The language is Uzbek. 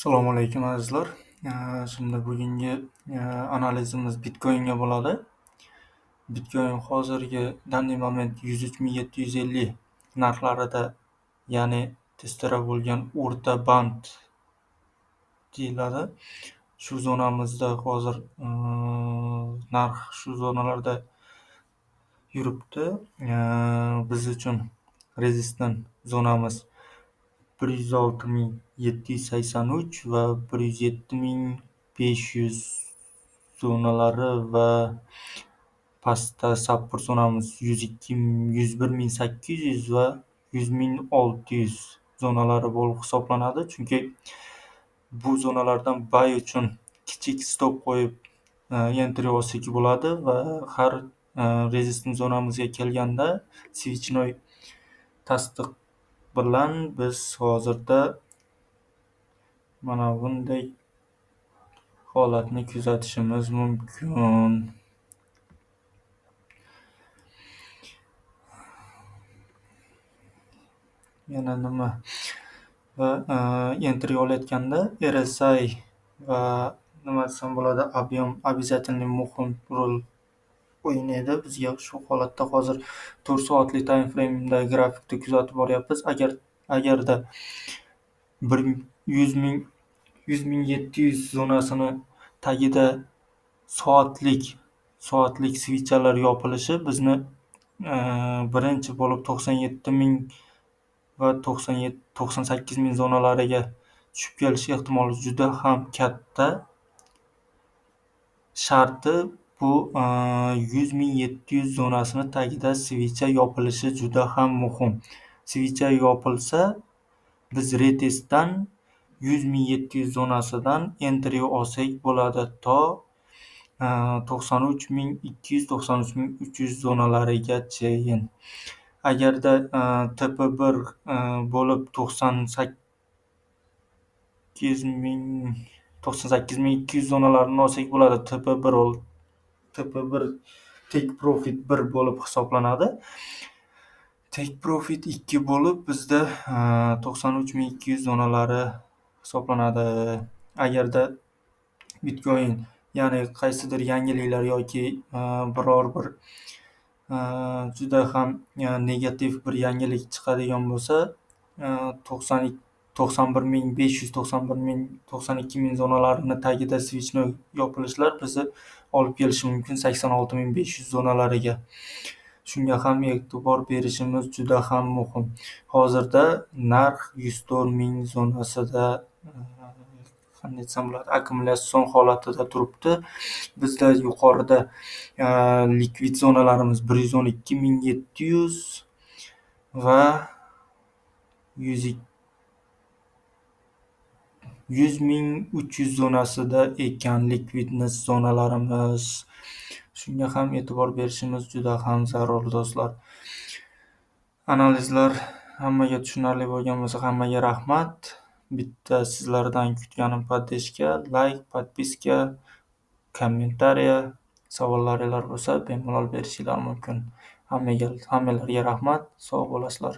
Assalomu alaykum azizlar. Şimdi bugungi analizimiz Bitcoinga bo'ladi. Bitcoin hozirgi данный момент 103 750 narxlarida, ya'ni testera bo'lgan o'rta band deyiladi. Shu zonamizda hozir narx shu zonalarda yuribdi. Biz uchun resistance zonamiz 106 783 va 107 500 zonalari va pastda support zonamiz 102, 101 800 va 100 600 zonalari bo'lib hisoblanadi. Chunki bu zonalardan buy uchun kichik stop qo'yib entry olsak bo'ladi va har resistance zonamizga kelganda свечной tasdiq bilan biz hozirda mana bunday holatni kuzatishimiz mumkin. Yana nima? Va entry olayotganda RSI va, nima desam bo'ladi, объем обязательно muhim rol o'ynaydi. Bizga shu holatda hozir 4 soatlik time frame'da grafikni kuzatib boryapmiz. Agarda bir 100 000, 100 700 zonasini tagida soatlik свеча lar yopilishi bizni birinchi bo'lib 97 000 va 98 000 zonalariga tushib kelish ehtimoli juda ham katta. Sharti bu 100 700 zonasini tagida свеча yopilishi juda ham muhim. Свеча yopilsa, biz retestdan 100 700 zonasidan entry olsak bo'ladi to 93 200, 93 300 zonalarigachayin. Agarda TP1 bo'lib 98 000, 98 200 zonalarini olsak bo'ladi. TP1, TP1 take profit 1 bo'lib hisoblanadi. Take profit 2 bo'lib bizda 93 200 zonalari hisoblanadi. Agarda Bitcoin, ya'ni qaysidir yangiliklar yoki biror bir juda ham negativ bir yangilik chiqadigan bo'lsa, 91 500, 91 000, 92 000 zonalarini tagida свечной yopilishlar bizni olib kelishi mumkin 86 500 zonalariga. Shunga ham e'tibor berishimiz juda ham muhim. Hozirda narx 104 000 zonasida, qanday desam bo'ladi, akkumulyatsion holatida turibdi. Bizda yuqorida likvid zonalarimiz 112 700 va 100 300 zonasida ekan ликвидность zonalarimiz. Shunga ham e'tibor berishimiz juda ham zarur, do'stlar. Analizlar hammaga tushunarli bo'lgan bo'lsa, hammaga rahmat. Bitta sizlardan kutganim поддержка, layk, подписка, комментария, savollaringlar bo'lsa, bemalol berishinglar mumkin. Hammaga, hammalarga rahmat. Sog' bo'lasizlar.